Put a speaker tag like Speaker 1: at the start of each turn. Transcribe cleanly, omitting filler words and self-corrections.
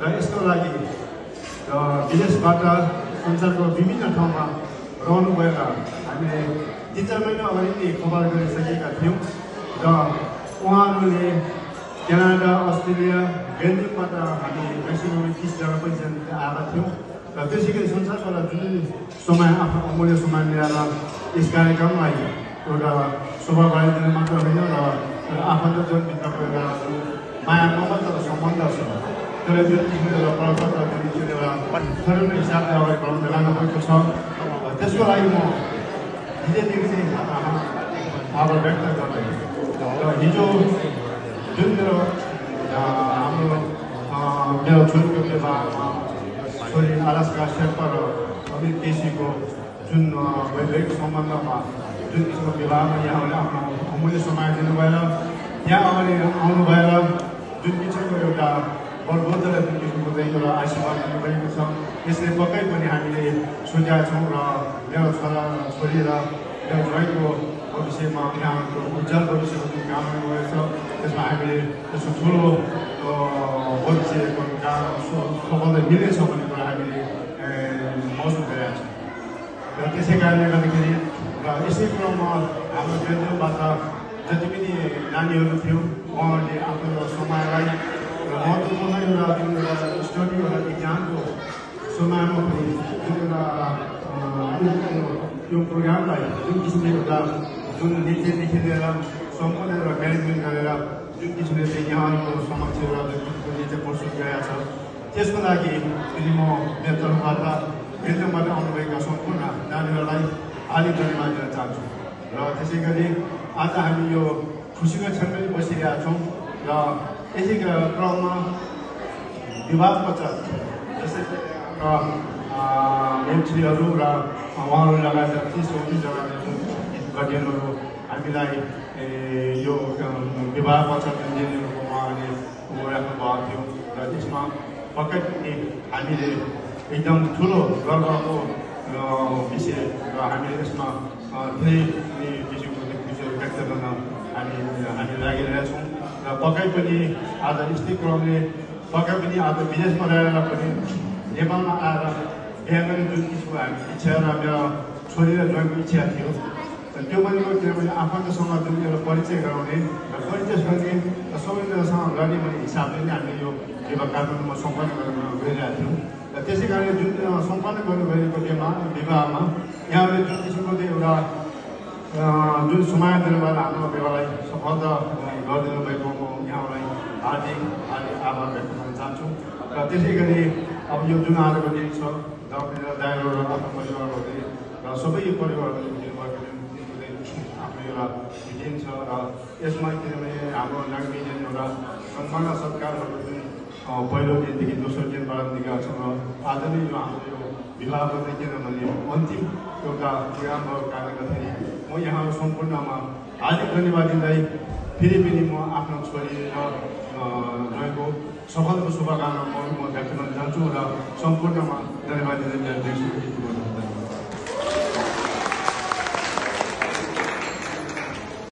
Speaker 1: र यसको लागि विदेशबाट संसारको विभिन्न ठाउँमा रहनु भएर हामीले 3-4 महिना अगाडि नै खबर गरिसकेका थियौँ र उहाँहरूले क्यानाडा, अस्ट्रेलिया, बेल्जियमबाट हामी म्याक्सिमम 30 जना पनि आएका थियौँ र त्यसै गरी संसारबाट जुन समय आफ्नो अमूल्य समय ल्याएर यस कार्यक्रमलाई एउटा शोभा बढाइदिन मात्र होइन र आफन्तजनभित्रको एउटा माया ममता र सम्बन्ध छ त्यसलाई जुन किसिमको एउटा परम्परा जुन एउटा थर्ड हिसाबले अगाडि बढाउन लानुभएको छ त्यसको लागि म हिजोदेखि चाहिँ आभार व्यक्त गर्दैछु र हिजो जुन मेरो छोरीको विवाहमा छोरी आलास्का शेर्पा र अमित केसीको जुन वैवाहिक सम्बन्धमा जुन किसिमको विवाहमा यहाँहरूले आफ्नो अमूल्य समय दिनुभएर त्यहाँ अगाडि आउनु भएर जुन किसिमको एउटा बलबोधलाई जुन किसिमको चाहिँ एउटा आशीर्वाद दिनुभएको छ यसले पक्कै पनि हामीले सोचेका छौँ र मेरो छोरा छोरी र मेरो ज्वाइँको भविष्यमा यहाँको उज्जवल भविष्यको जुन कामना गरेको छ त्यसमा हामीले त्यसको ठुलो भविष्यको सबैलाई मिल्नेछ भन्ने कुरा हामीले महसुस गरिरहेका छौँ र त्यसै कारणले गर्दाखेरि र यसै क्रममा हाम्रो बेल्जियमबाट जति पनि नानीहरू थियो उहाँहरूले आफ्नो समयलाई र महत्त्वपूर्ण एउटा जुन एउटा स्टडी एउटा इक्जामको समयमा पनि जुन एउटा यो प्रोग्रामलाई जुन किसिमले एउटा जुन नीतिदेखि लिएर सम्पूर्ण एउटा म्यानेजमेन्ट गरेर जुन किसिमले चाहिँ यहाँको समक्ष एउटा जुन नीति प्रस्तुत गरेका छ त्यसको लागि फेरि म मेरो तर्फबाट बेल्जियमबाट आउनुभएका सम्पूर्ण नानीहरूलाई हार्दिक धन्यवाद दिन चाहन्छु र त्यसै गरी आज हामी यो खुसीको क्षणमै बसिरहेका छौँ र यसै क्रममा विवाह पश्चात जस्तै एमसीहरू र उहाँहरू लगायत 30-29 जनाले जुन गार्जियनहरू हामीलाई यो विवाह पश्चात इन्जिनियरको उहाँहरूले राख्नु भएको थियो र त्यसमा पक्कै पनि हामीले एकदम ठुलो गर्वको विषय र हामीले यसमा धेरै किसिमको विषयहरू व्यक्त गर्न हामी लागिरहेका छौँ र पक्कै पनि आज यस्तै क्रमले पक्कै पनि आज विदेशमा रहेर पनि नेपालमा आएर बिहा गर्ने जुन किसिमको हामी इच्छा र मेरो छोरी र ज्वाइँको इच्छा थियो त्यो पनि किनभने आफन्तसँग जुन एउटा परिचय गराउने र परिचय गर्ने र सबैजनासँग गर्ने भन्ने हिसाबले नै हामीले यो विवाह कार्यक्रममा सम्पन्न गर्न गइरहेका थियौँ र त्यसै कारणले जुन सम्पन्न गर्नु गएको विवाहमा यहाँहरूले जुन किसिमको चाहिँ एउटा जुन समय दिनुभएर हाम्रो विवाहलाई सफलता गरिदिनु भएको म यहाँलाई हार्दिक आभार व्यक्त गर्न चाहन्छु र त्यसै गरी अब यो जुन आजको दिन छ दाइहरू र आफ्नो परिवारहरूले र सबै परिवारहरूले आफ्नो एउटा दिन छ र यसमा किनभने हाम्रो नागरिक एउटा सम्मान सत्कारहरू जुन पहिलो दिनदेखि दोस्रो दिन प्रारम्भिका छौँ र आज नै यो हाम्रो यो विवाह गर्ने किनभने अन्तिम एउटा प्रोग्राम भएको कारणले गर्दाखेरि म यहाँहरू सम्पूर्णमा हार्दिक धन्यवाद दिँदै फेरि पनि म आफ्नो छोरी र ज्वाइँको सफलताको शुभकामना म व्यक्त गर्न चाहन्छु र सम्पूर्णमा धन्यवाद दिँदै